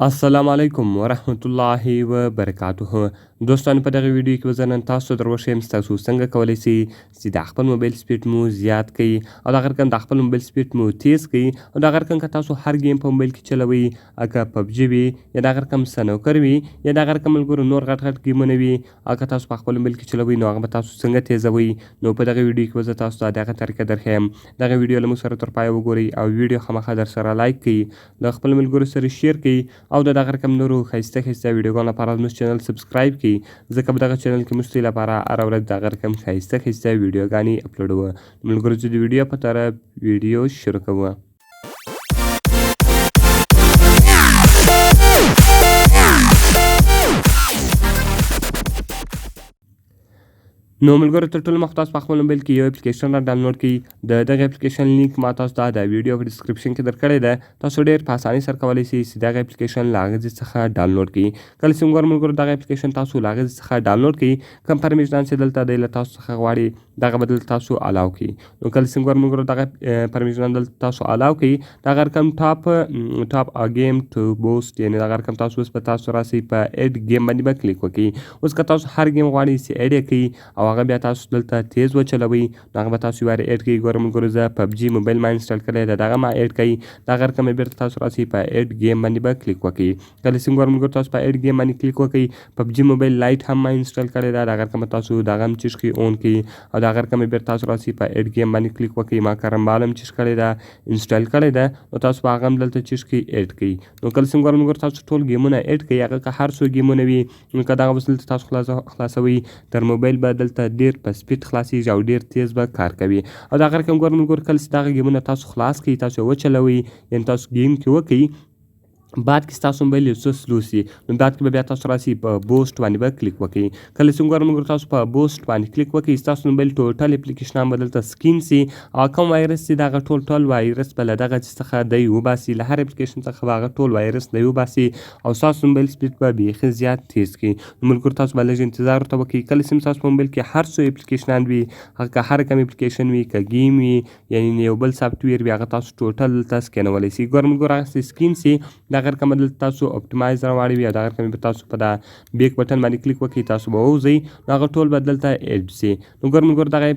السلام علیکم ورحمت الله وبرکاته دوستانو په دغه ویډیو کې به زه نن تاسو ته در وښیم چې تاسو څنګه کولی شئ چې د خپل موبایل سپیډ مو زیات کړئ او دغه رقم د خپل موبایل سپیډ مو تیز کړئ او دغه رقم که تاسو هر ګیم په موبایل کې چلوئ که پبجي وي یا دغه رقم سنوکر وي یا دغه رقم ملګرو نور غټ غټ ګیمونه وي او که تاسو په خپل موبایل کې چلوئ نو هغه به تاسو څنګه تیزوئ. نو په دغه ویډیو کې به زه تاسو ته دغه طریقه درښیم. دغه ویډیو له موږ سره تر پایه وګورئ او ویډیو خامخا در سره لایک کړئ، له خپلو ملګرو سره شیر کړئ او د دغه رقم نورو ښایسته ښایسته ویډیوګانو لپاره زموږ چینل سبسکرایب کړئ، ځکه په دغه چینل کې موږ ستاسو لپاره هره ورځ دغه رقم ښایسته ښایسته ویډیوګانې اپلوډوو. ملګرو زه د ویډیو په طرف ویډیو شروع کوو. نو ملګرو تر ټولو مخکې تاسو په خپل موبایل کې یو اپلیکیشن را ډاونلوډ کړئ. د دغه اپلیکیشن لینک ما تاسو ته د ویډیو په ډیسکریپشن کې درکړی دی. تاسو ډیر په اسانۍ سره کولی شئ چې دغه اپلیکیشن له هغه ځای څخه ډاونلوډ کړئ. کله چې مګر ملګرو دغه اپلیکیشن تاسو له هغه ځای څخه ډاونلوډ کړئ، کوم پرمیشنان چې دلته دی له تاسو څخه غواړي دغه به دلته تاسو الاو کړئ. نو کله چې مګر ملګرو دغه پرمیشنان دلته تاسو الاو کړئ، دغه رقم ټاپ ټاپ ا ګیم ټو بوسټ، یعنی دغه رقم تاسو اوس به تاسو راسئ په اډ ګیم باندې به کلیک وکړئ. اوس که تاسو هر ګیم غواړئ چې اډ یې کړئ او هغه بیا تاسو دلته تیز وچلوئ، نو هغه به تاسو یو وارې اډ کړئ. ګوره ملګرو زه پبجي موبایل ما انسټال کړی ده، دغه ما اډ کړئ. دغه رقم یې بیرته تاسو راسئ په اډ ګیم باندې به کلیک وکړئ. کله چې ګوره ملګرو تاسو په اډ ګیم باندې کلیک وکړئ، پبجي موبایل لایټ هم ما انسټال کړی ده، دغه رقم تاسو دغه هم چیش کړئ اون کړئ او دغه رقم یې بیرته تاسو راسئ په اډ ګیم باندې کلیک وکړئ. ما کرمبال هم چیش کړی ده، انسټال کړی ده، نو تاسو به هغه هم دلته چیش کړئ اډ کړئ. نو کله چې ګوره ملګرو تاسو ټول ګیمونه اډ کړئ، هغه که هر څو ګیمونه وي، نو که دغه اوس دلته تاسو خلاصوئ تر موبایل به دلته ډیر په سپیډ خلاصیږي او ډیر تیز به کار کوي. او دغه رقم ګوره ملګرو کله چې دغه ګیمونه تاسو خلاص کړئ، تاسو یې وچلوئ، یعنی تاسو ګیم کې وکړئ، بعد کې ستاسو موبایل یو څه سلو سي، نو بعد کې به بیا تاسو راسي په بوسټ باندې به کلیک وکړئ. کله چې ګورم ملګرو تاسو په بوسټ باندې کلیک وکړئ، ستاسو موبایل ټوټل اپلیکیشنان به دلته سکین سي او کوم وایرس چې دغه ټول ټول وایرس به له دغه څه څخه دی وباسي، له هر اپلیکیشن څخه به هغه ټول وایرس دی وباسي او ستاسو موبایل سپیډ به بیخي زیات تیز کړي. نو ملګرو تاسو به لږ انتظار ورته وکړئ. کله چې ستاسو په موبایل کې هر څو اپلیکیشنان وي، هغه که هر کوم اپلیکیشن وي، که ګیم وي، یعنی یو بل سافټویر وي، هغه تاسو ټوټل دلته سکینولی شئ. ګورم ګور هغسې سکین سي، دغه رقم دلته تاسو اپټمایز راواړوي او دغه رقم به تاسو په دا بیک بټن باندې کلیک وکړئ، تاسو به ووځئ، نو هغه ټول به دلته اډ سي. نو ګورم ګور دغه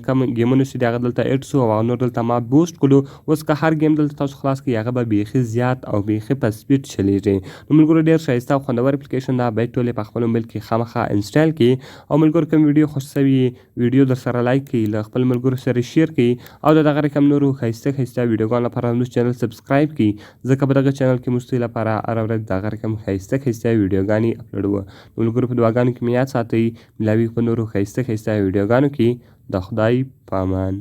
کوم ګیمونه چې دي هغه دلته اډ سو او هغه نور دلته ما بوسټ کړو. اوس که هر ګیم دلته تاسو خلاص کړئ، هغه به بیخي زیات او بیخي په سپیډ چلیږي. نو ملګرو ډېر ښایسته او خوندور اپلیکیشن ده، باید ټول یې په خپل موبایل کې خامخا انسټال کړئ. او ملګرو کوم ویډیو خوښ سوي ویډیو در سره لایک کړئ، له خپل ملګرو سره شیر کړئ او د دغه رقم نورو ښایسته ښایسته ویډیوګانو لپاره زموږ چینل سبسکرایب کړئ، ځکه په دغه چینل کې موږ ستاسو لپاره هره ورځ دغه رقم ښایسته ښایسته ویډیوګانې اپلوډوو. نو ملګرو په دعاګانو کې مې یاد ساتئ. ملاویږو په نورو ښایسته ښایسته ویډیوګانو کې. د خدای په امان.